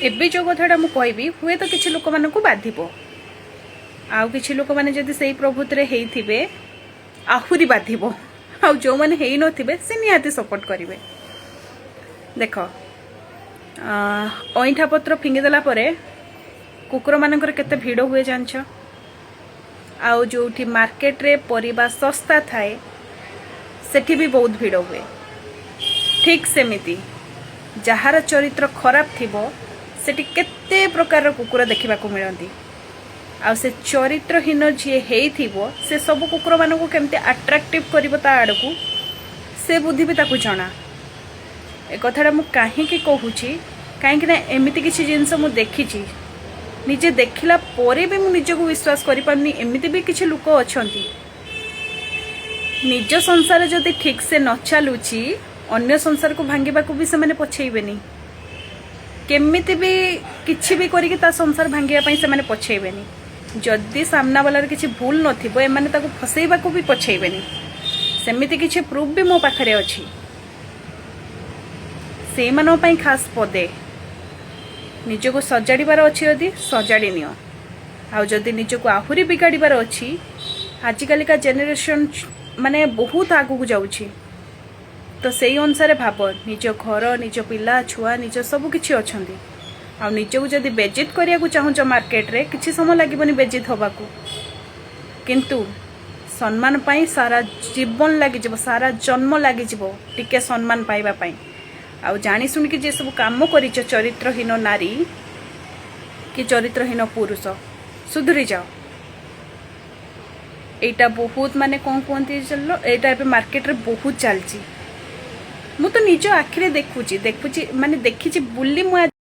ଏବେ ଯେଉଁ କଥାଟା ମୁଁ କହିବି, ହୁଏତ କିଛି ଲୋକମାନଙ୍କୁ ବାଧିବ, ଆଉ କିଛି ଲୋକମାନେ ଯଦି ସେଇ ପ୍ରବୃତ୍ତିରେ ହେଇଥିବେ, ଆହୁରି ବାଧିବ, ଆଉ ଯେଉଁମାନେ ହେଇନଥିବେ, ସେ ନିହାତି ସପୋର୍ଟ କରିବେ। ଦେଖ, ଅଇଁଠା ପତ୍ର ଫିଙ୍ଗିଦେଲା ପରେ କୁକୁରମାନଙ୍କର କେତେ ଭିଡ଼ ହୁଏ ଜାଣିଛ? ଆଉ ଯେଉଁଠି ମାର୍କେଟରେ ପରିବା ଶସ୍ତା ଥାଏ, ସେଠି ବି ବହୁତ ଭିଡ଼ ହୁଏ। ଠିକ୍ ସେମିତି ଯାହାର ଚରିତ୍ର ଖରାପ ଥିବ, ସେଠି କେତେ ପ୍ରକାରର କୁକୁର ଦେଖିବାକୁ ମିଳନ୍ତି। ଆଉ ସେ ଚରିତ୍ରହୀନ ଯିଏ ହେଇଥିବ, ସେ ସବୁ କୁକୁରମାନଙ୍କୁ କେମିତି ଆଟ୍ରାକ୍ଟିଭ କରିବ ତା ଆଡ଼କୁ, ସେ ବୁଦ୍ଧି ବି ତାକୁ ଜଣା। ଏ କଥାଟା ମୁଁ କାହିଁକି କହୁଛି? କାହିଁକି ନା ଏମିତି କିଛି ଜିନିଷ ମୁଁ ଦେଖିଛି। ନିଜେ ଦେଖିଲା ପରେ ବି ମୁଁ ନିଜକୁ ବିଶ୍ୱାସ କରିପାରୁନି, ଏମିତି ବି କିଛି ଲୋକ ଅଛନ୍ତି। ନିଜ ସଂସାର ଯଦି ଠିକ୍ ସେ ନ ଚାଲୁଛି, ଅନ୍ୟ ସଂସାରକୁ ଭାଙ୍ଗିବାକୁ ବି ସେମାନେ ପଛେଇବେନି। କେମିତି ବି କିଛି ବି କରିକି ତା ସଂସାର ଭାଙ୍ଗିବା ପାଇଁ ସେମାନେ ପଛେଇବେନି। ଯଦି ସାମ୍ନା ବାଲାର କିଛି ଭୁଲ ନଥିବ, ଏମାନେ ତାକୁ ଫସେଇବାକୁ ବି ପଛେଇବେନି। ସେମିତି କିଛି ପ୍ରୁଫ୍ ବି ମୋ ପାଖରେ ଅଛି। ସେଇମାନଙ୍କ ପାଇଁ ଖାସ୍ ପଦେ, ନିଜକୁ ସଜାଡ଼ିବାର ଅଛି ଯଦି ସଜାଡ଼ି ନିଅ, ଆଉ ଯଦି ନିଜକୁ ଆହୁରି ବିଗାଡ଼ିବାର ଅଛି, ଆଜିକାଲିକା ଜେନେରେସନ୍ ମାନେ ବହୁତ ଆଗକୁ ଯାଉଛି। ତ ସେଇ ଅନୁସାରେ ଭାବ। ନିଜ ଘର, ନିଜ ପିଲା ଛୁଆ, ନିଜ ସବୁ କିଛି ଅଛନ୍ତି। ଆଉ ନିଜକୁ ଯଦି ବେଜିତ କରିବାକୁ ଚାହୁଁଛ, ମାର୍କେଟରେ କିଛି ସମୟ ଲାଗିବନି ବେଜିତ ହବାକୁ, କିନ୍ତୁ ସମ୍ମାନ ପାଇଁ ସାରା ଜୀବନ ଲାଗିଯିବ, ସାରା ଜନ୍ମ ଲାଗିଯିବ ଟିକେ ସମ୍ମାନ ପାଇବା ପାଇଁ। ଆଉ ଜାଣି ଶୁଣିକି ଯେ ସବୁ କାମ କରିଛ, ଚରିତ୍ରହୀନ ନାରୀ କି ଚରିତ୍ରହୀନ ପୁରୁଷ, ସୁଧୁରି ଯାଅ। ଏଇଟା ବହୁତ, ମାନେ କ'ଣ କୁହନ୍ତି ଚାଲ, ଏଇଟା ଏବେ ମାର୍କେଟରେ ବହୁତ ଚାଲିଛି। ମୁଁ ତ ନିଜ ଆଖିରେ ଦେଖୁଛି, ଦେଖୁଛି ମାନେ ଦେଖିଛି ବୋଲି ମୁଁ ଆଜି